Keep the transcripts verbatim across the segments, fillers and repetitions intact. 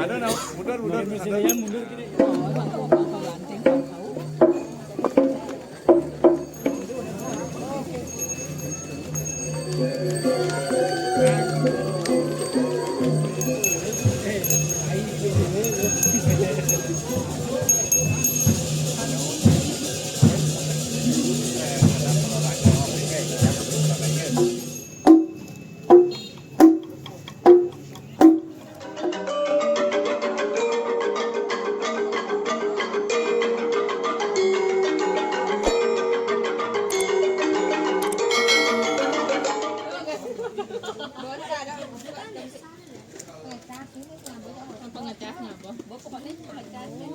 Ada, nah, mundur, mundur, mundur. Pengecasnya, Boh. Boh, pokoknya pengecasnya.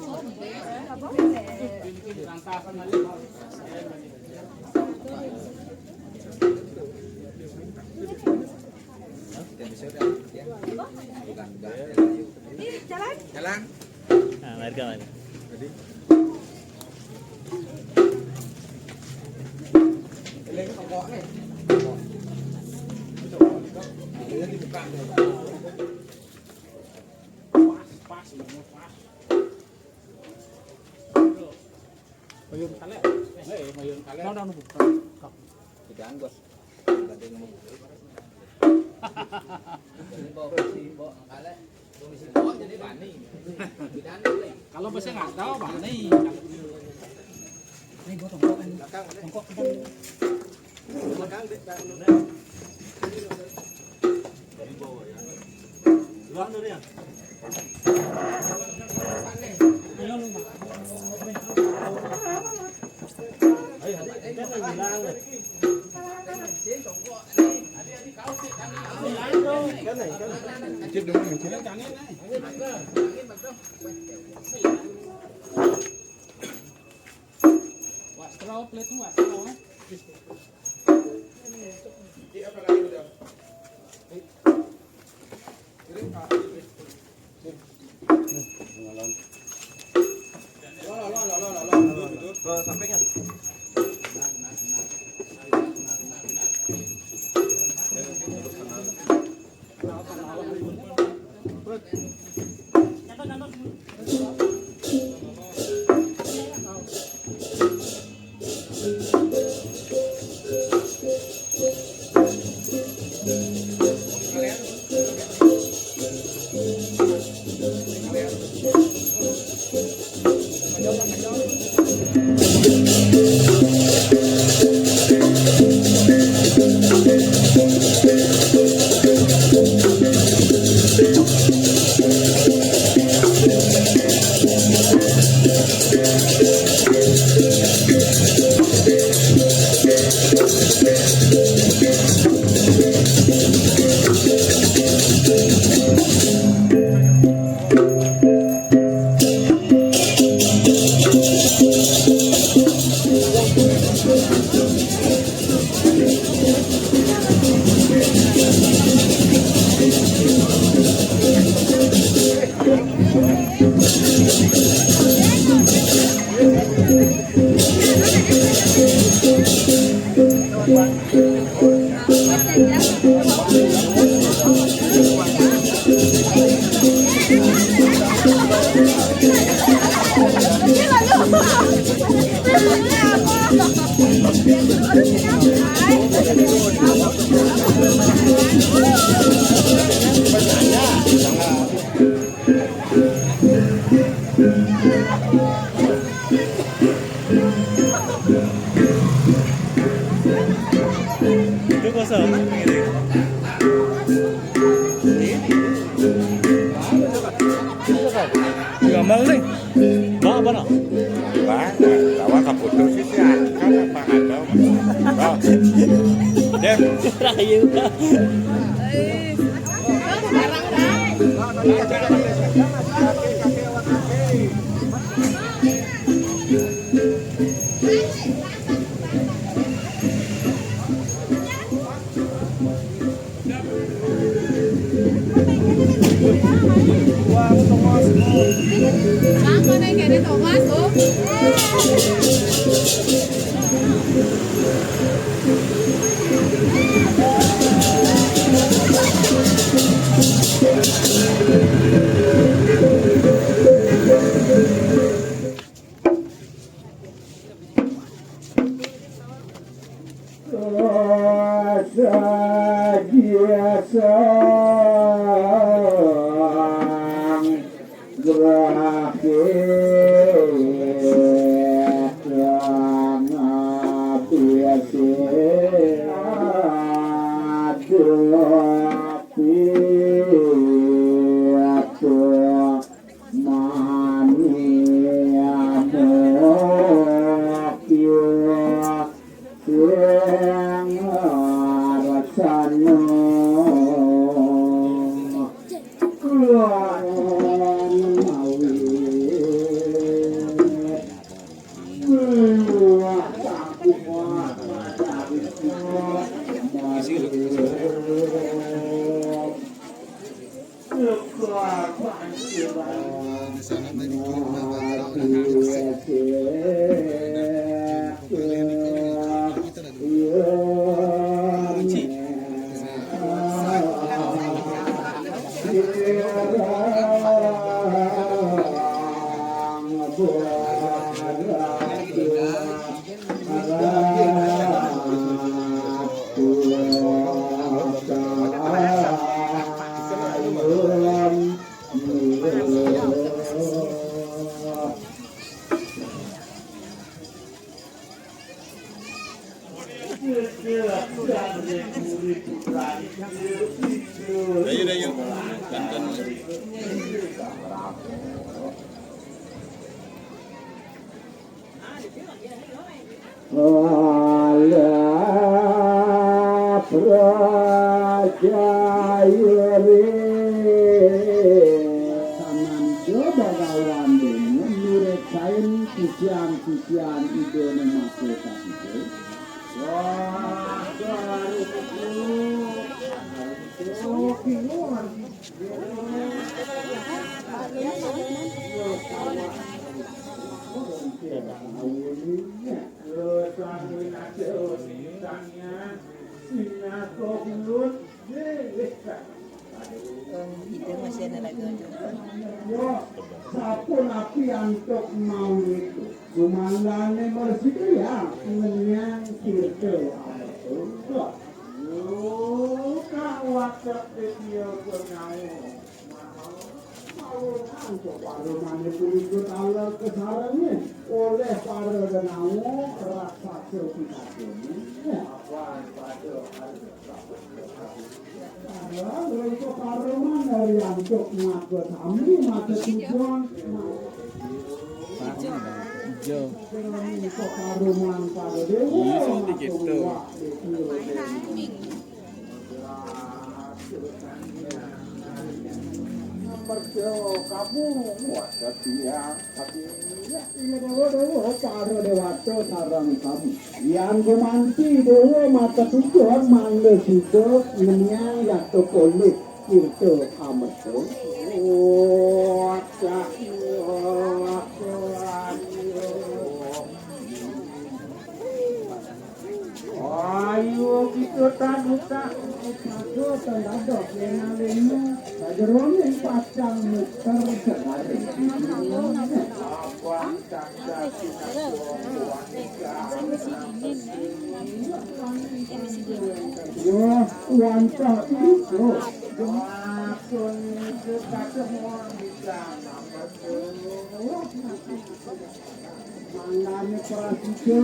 Jalan. Jalan. Nah, marga mana? Jadi, ini rokok nih. Ini dibuka nih. Pas, pas, bener pas. Mayun kalek. Eh, mayun kalek. Nah, nah, buka. Tidak, Bos. Tadi ngomong. Jadi bawa besi, bawa kalek. Bawa besi, bawa jadi bani. Tidak, nih. Kalau besi nggak tahu, bani. Ini gua tongkok, ini. Belakang, tongkok. Itu kosong. Gamal nih. Ba, apa nak? Ba, lawan kaputus sih, ah. Kan apa nggak tahu. Ba. Dem. Rayu. Sananda Bagawan dene mireksain sisian-sisian Idene Masa Satite. Itu masih ada lagi. Yo, sapunapi antuk mau itu? Kumandane mresiki ya, ngenyang tirta. Yo, kawat setia penyawa. Paromane punika taler kasarengin oleh para renawa raksasa pikadene. Awan pada harus. Para lengko paroman riantuk ngaga sami mata tujuan. Ijo. Lengko paroman para dewa. Iya, sedikit tuh. Mergo kamu kuat setia. Iya, Dewa, Dewa, para dewata sareng sami. Yan gumanti Dewa mata tujuh mangga sida ngenyang yata polih tirta amerta. Oh, acah, oh, acah. Ayo kita tanutak pada tendadak lena-lena sajeroning pacang muter segare. Abang tak dati nak buang-buang nikah. Wah, wantah itu. Wah, kau ni ke kata orang bisa nama tu. Mangane prasida.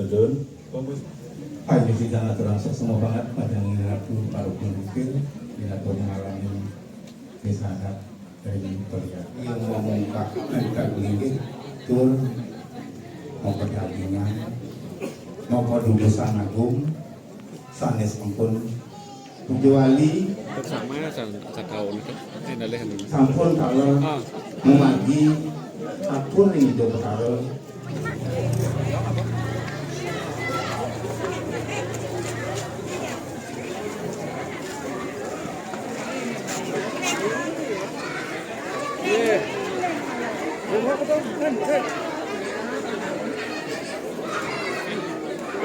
Dun. Ayo kita aturang sesama banget pada ngiraku para pemikir, ngiraku ngalamin desa adat dari Victoria. Yang mau membuka kita linggih tur mau perdagingan, mau perdudusan agung, sanes ampun Puji wali. Sama sang sakaun kan. Ini nalih anu. Sampun kala Ah. Memargi atur ing Ida Betara.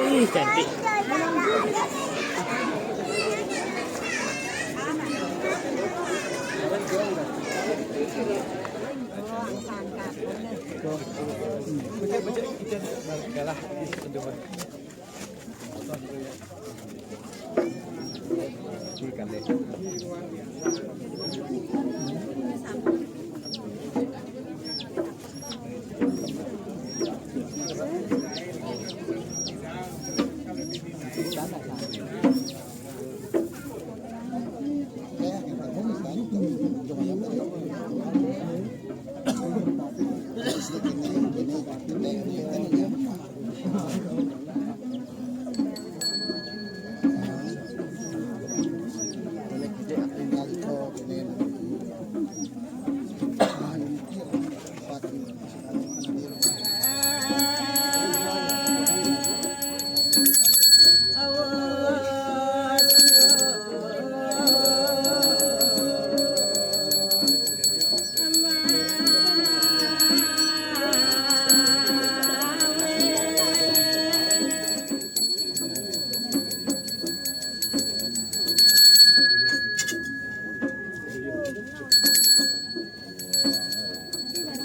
Ih, cantik.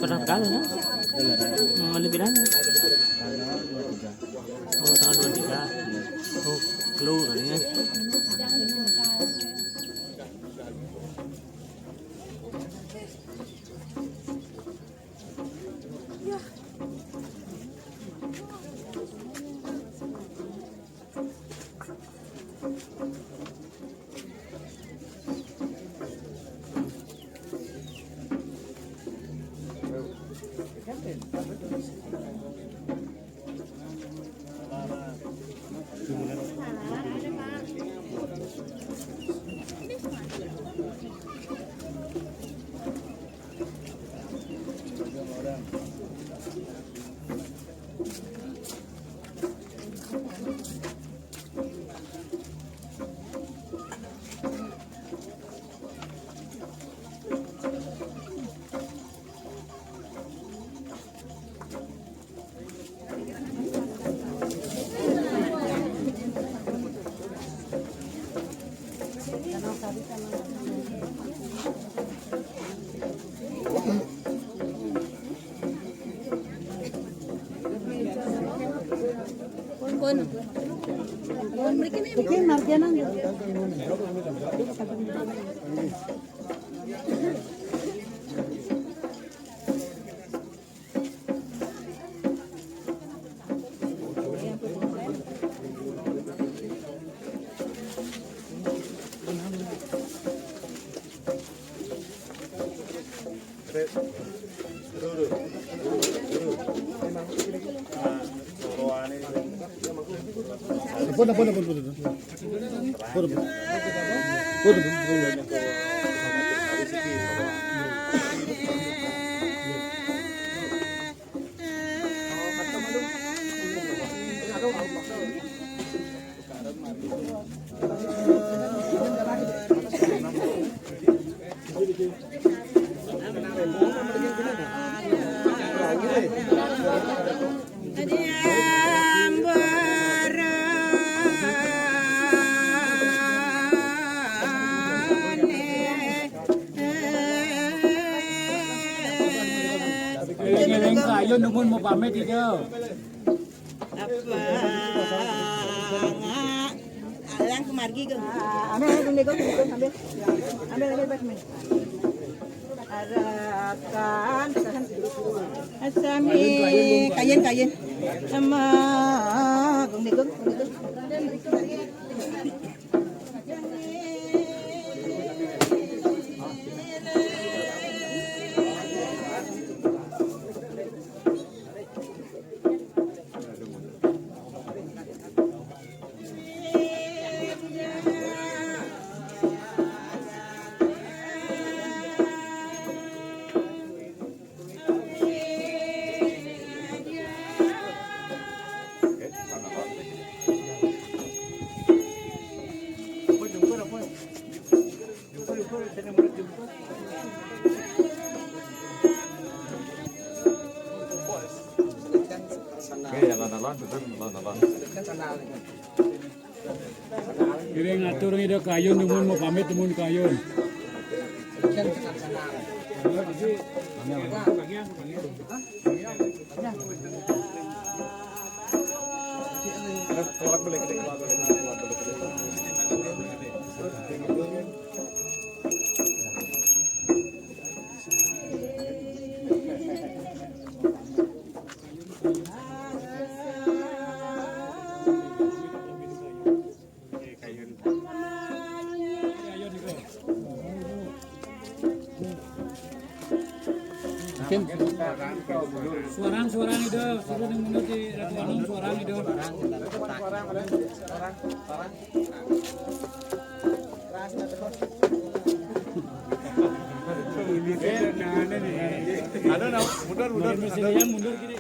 Pernah berapa kali, kan? Hmm, lebih lama. Oh, tanggal dua tiga. Oh, keluar kali ya. Pun. Pun mriki nih. Iki Mardiana. Pun, pun, pun, pun. Pun, pun. Pun, pun. Ayo, numun mau pamit, Ijo. Apa? Alang kemargi, Gung. Ah, ambil, ambil, ambil, ambil, ambil. Ambil, ambil, ambil, ambil. Arakan, arakan. Asami, kayen, kayen. Sama. Oke, ya, alon-alon, betul, alon-alon. Kiri ngatur ida kayun, dumun mau pamit, dumun kayun. Suarang, suarang ida, sudah yang mundur di Ratu Anom, suarang ida. Ada, nah, mundur, mundur. Mundur, mundur, gini.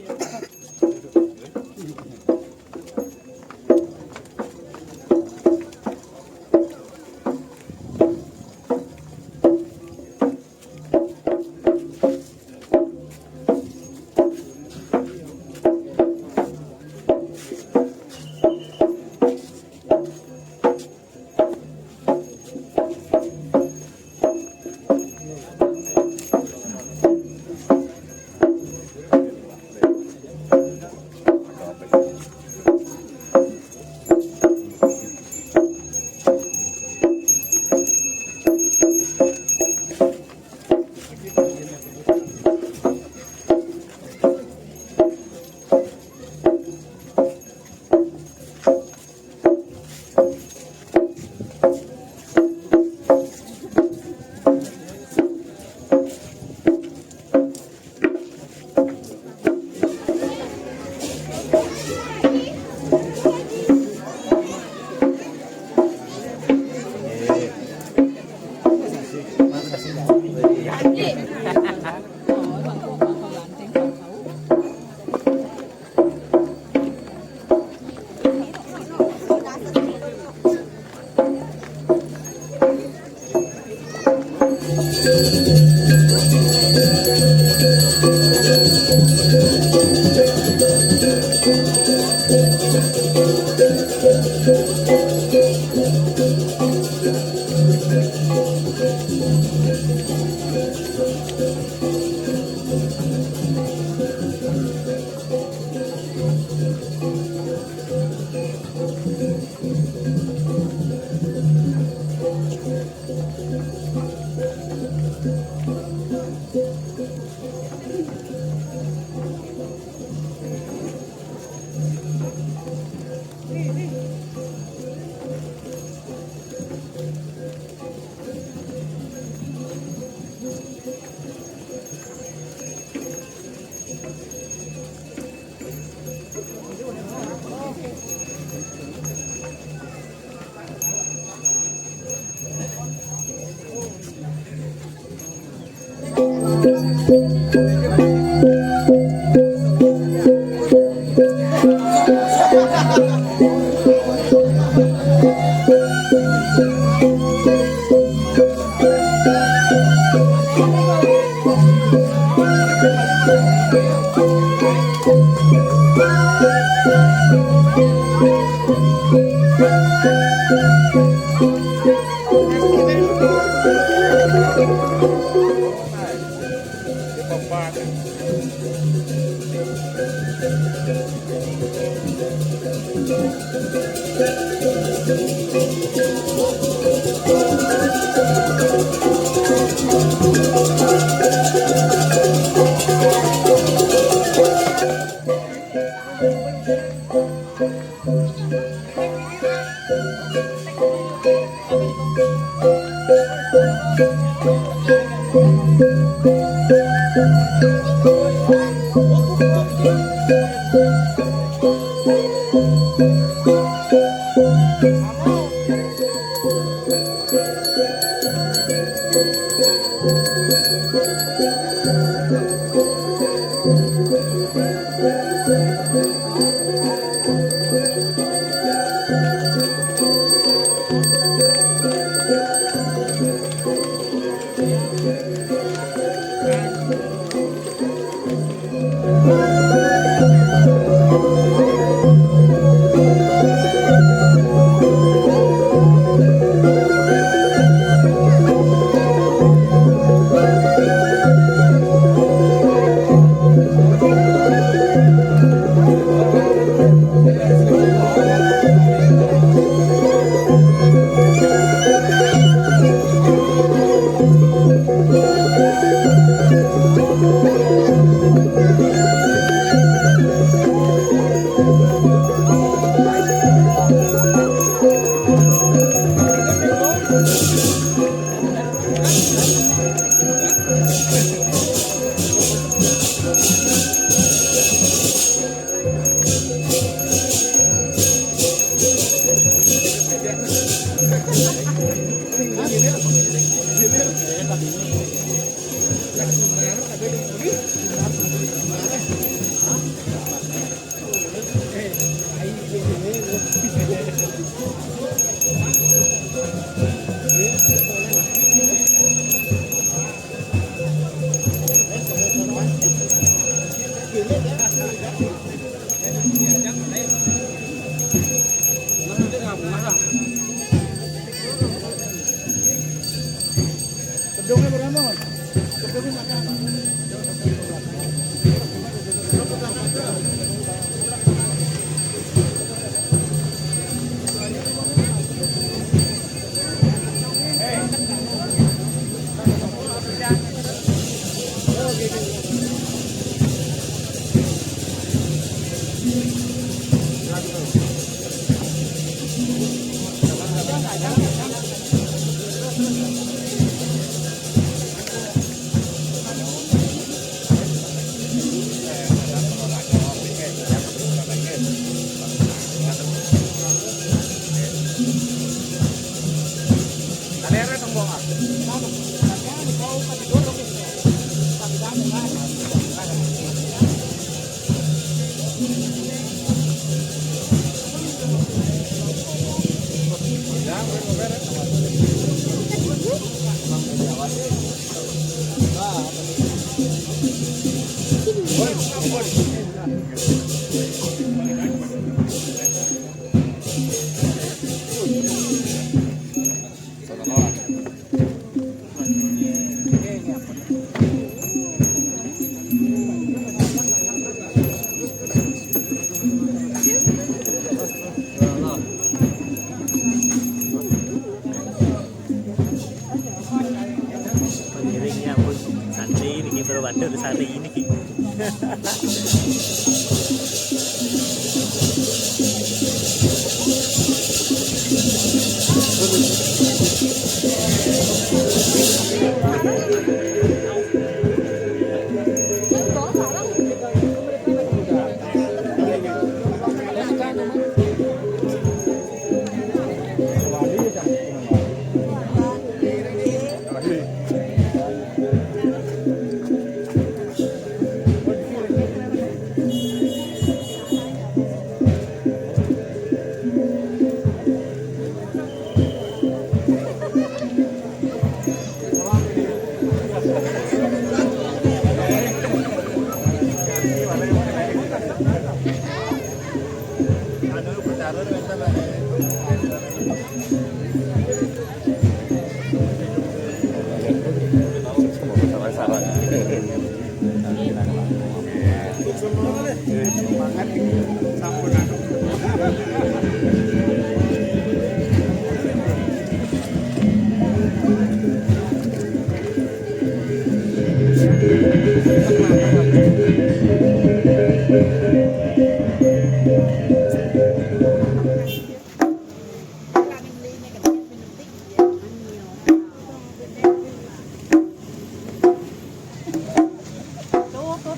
Pengiringnya pun santri ini, bro, waduh, santri ini.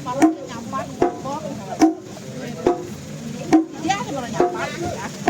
Malah nyampak, nyampak. Dia aja malah nyampak.